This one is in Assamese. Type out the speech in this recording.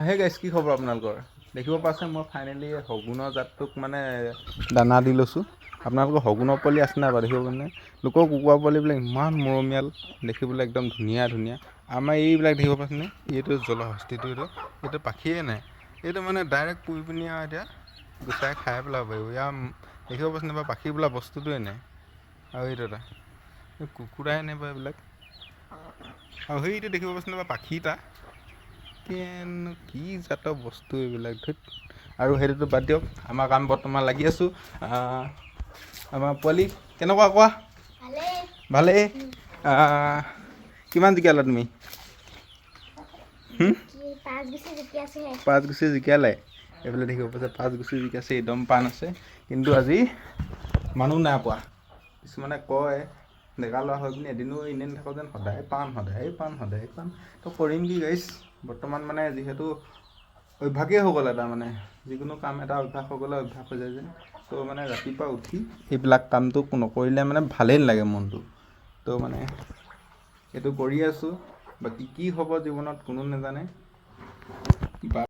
হে গাইছ, কি খবৰ আপোনালোকৰ? দেখিব পাইছে, মই ফাইনেলি শগুনৰ জাতটোক মানে দানা দি লৈছোঁ। আপোনালোকৰ শগুনৰ পোৱালি আছে নাই বাৰু? দেখিব মানে লোকৰ কুকুৰা পোৱালিবিলাক ইমান মৰমীয়াল দেখিবলৈ, একদম ধুনীয়া ধুনীয়া। আমাৰ এইবিলাক দেখিব পাইছেনে? এইটো জলহস্তিটো, এইটো পাখিয়ে নাই। এইটো মানে ডাইৰেক্ট পুৰি পিনি আৰু এতিয়া গুচাই খাই পেলাব পাৰিব। ইয়াৰ দেখিব পাইছেনে বাৰু, পাখি বোলা বস্তুটোৱে নাই। আৰু এইটো এটা এই কুকুৰাই নাই বাৰু এইবিলাক। আৰু সেইটো দেখিব পাইছেনে বাৰু, পাখি এটা কেনো কি জাতৰ বস্তু এইবিলাক, ধুত। আৰু সেইটোতো বাদ দিয়ক, আমাৰ কাম বৰ্তমান লাগি আছোঁ। আমাৰ পোৱালি কেনেকুৱা কোৱা? ভালেই। ভালেই। কিমান জিকালা তুমি? কি 5 গুচি জিকি আছোহে। 5 গুচি জিকালে। এইফালে দেখিব পাইছে, 5 গুচি জিকাছে, একদম পাণ আছে। কিন্তু আজি মানুহ নাই পোৱা। কিছুমানে কয়, ডেকা ল'ৰা হৈ পিনি এদিনো এনেই নাথাকো যেন, সদায় পাণ, সদায় পাণ, সদায় পাণ। তো কৰিম কি গাইছ? বৰ্তমান মানে যিহেতু অভ্যাসেই হৈ গ'ল এটা, মানে যিকোনো কাম এটা অভ্যাস হৈ গ'লে অভ্যাস হৈ যায় যেন। তো মানে ৰাতিপুৱা উঠি এইবিলাক কামটো নকৰিলে মানে ভালেই নালাগে মনটো। তো মানে এইটো কৰি আছোঁ। বাকী কি হ'ব জীৱনত কোনো নাজানে। বা